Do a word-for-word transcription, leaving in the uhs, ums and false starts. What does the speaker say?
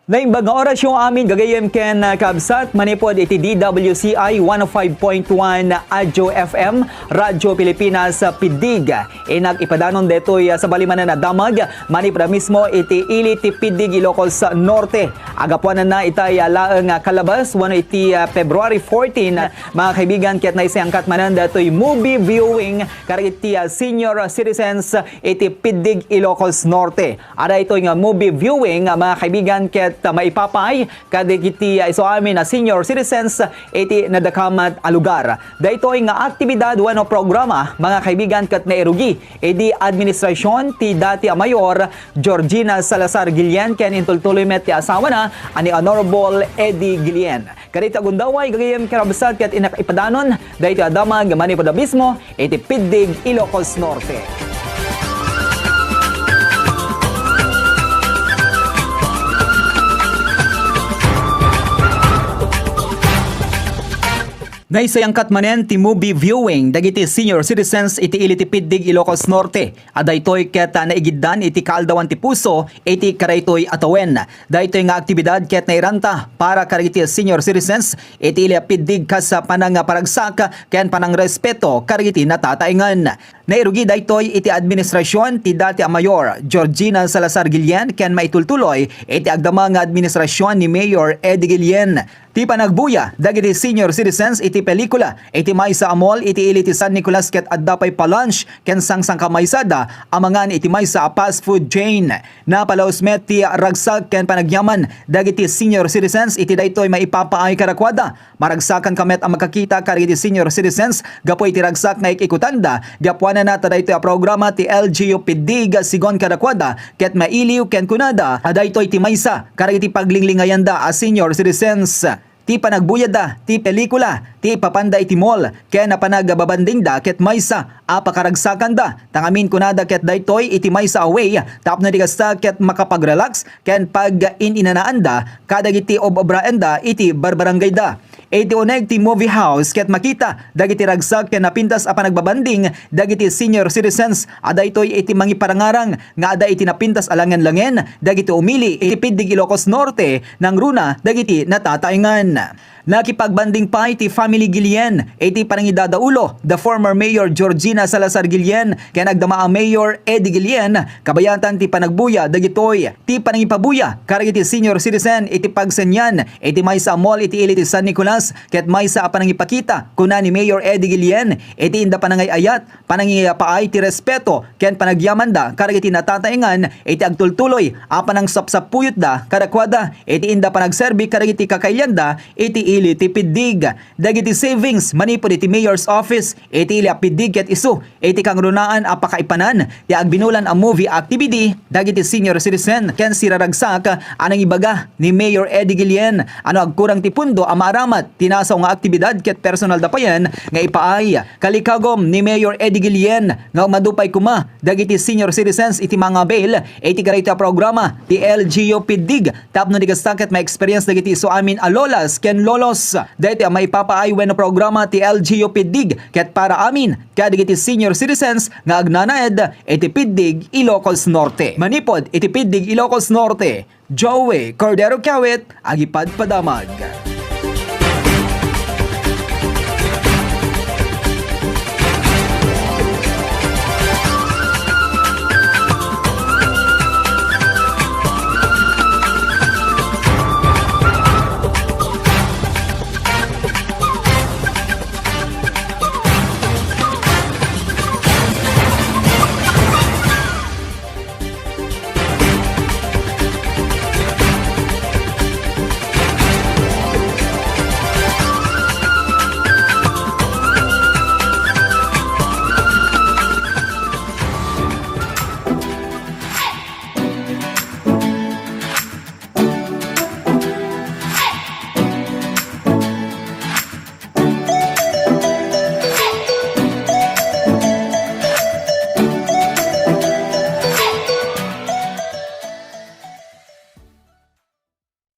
Naimbag nga orasyo amin gagayem ken, ah, kabsat, manipud iti D W C I one oh five point one Adyo F M, Radyo Pilipinas, ah, Pidig. Inak ipadanon detoy, ah, sabali manen a damag, manipud a mismo iti ili ti Pidig, Ilocos Norte. Agapuananna itay, ah, laeng, ah, kalabas, wenno iti, ah, February fourteen, mga kaibigan, ket naisayangkat manen detoy movie viewing kadagiti, ah, senior citizens iti Pidig, Ilocos Norte. Adda itoy nga movie viewing, ah, mga kaibigan, ket, ah, maipapaay kadagiti, ah, isu amin a senior citizens iti nadakamat a lugar. Daytoy nga aktibidad wenno programa, mga kaibigan, ket nairugi idi administrasyon ti dati a Mayor Georgina Salazar Guillen ken intultuloy met ti asawana a ni Honorable Eddie Guillen. Kadaytoy a gundaway, gagayem ken kabsat, ket inak ipadanon daytoy a damag manipud a mismo iti Pidig, Ilocos Norte. Naisayangkat manen ti movie viewing dagiti senior citizens iti ili ti Pidig, Ilocos Norte. A daytoy ket, ah, naigiddan iti kaaldawan ti puso iti kadaytoy a tawen. Daytoy nga aktibidad ket nairanta para kadagiti senior citizens iti ili a Pidig kas panangaparagsak ken panangrespeto kadagiti natataengen. Nairugi daytoy iti administrasyon ti dati a Mayor Georgina Salazar Guillen ken maitultuloy iti agdama nga administrasyon ni Mayor Eddie Guillen. Ti panagbuya dagiti senior citizens iti pelikula iti maysa a mall iti ili ti San Nicolas ket adda pay pa-lunch ken sangsangkamaysada amangan iti maysa a fast food chain. Napalaus met ti ragsak ken panagyaman dagiti senior citizens iti daytoy maipapaay kadakuada. Maragsakanka met a makakita kadagiti senior citizens gapu iti ragsak nga ik-ikutanda. Gapuanana ta daytoy a programa ti L G U Pidig sigun kadakuada ket mailiw ken kunada a daytoy ti maysa kadagiti paglinglingayanda a senior citizens. Ti panagbuyada ti pelikula, ti ipapanda iti mall, ken a panagbabandingda ket maysa a pakaragsakanda. Tangamin kunada ket daytoy iti maysa a way tapno di kasta ket makapag-relax ken pag-in-inanaanda kadagiti ob-obraenda iti barbarangayda. Iti uneg ti movie house ket makita dagiti ragsak ken napintas a panagbabanding dagiti senior citizens a daytoy iti mangiparangarang nga adda iti napintas a langen-langen dagiti umili iti Pidig Ilocos Norte nangruna dagiti natataengan. Nakipagbanding pay ti family Guillen iti panangidadaulo da former Mayor Georgina Salazar Guillen ken agdama a Mayor Eddie Guillen kabayatan ti panagbuya dagitoy. Ti panangipabuya kadagiti senior citizen iti pagsenian iti maysa a mall iti ili ti San Nicolas ket maysa a panangipakita, kuna ni Mayor Eddie Guillen, iti inda panangay-ayat, panangipaay ti respeto ken panagyamanda kadagiti natataengan iti agtultuloy a panangsapsapuyotda kadakuada iti inda panagserbi kadagiti kakailianda iti ili ti Pidig. Dagiti savings manipud iti Mayor's Office iti ili a Pidig ket isu iti kangrunaan a pakaipanan ti agbinulan a movie activity dagiti senior citizen ken siraragsak a nangibaga ni Mayor Eddie Guillen a no agkurang ti pundo a maaramat ti nasaw nga aktibidad ket personal da payen nga ipaay. Kalikagom ni Mayor Eddie Guillen nga umadu pay koma dagiti senior citizens iti mangabail iti kadaytoy a programa ti L G U Pidig tapno di kasta ket ma-experience dagiti isu amin a lolas ken lolos daytoy a maipapaay wenno programa ti L G U Pidig ket para amin kadagiti senior citizens nga agnanaed iti Pidig, Ilocos Norte. Manipud iti Pidig, Ilocos Norte, Joey Cordero Kiawit, agipadpadamag.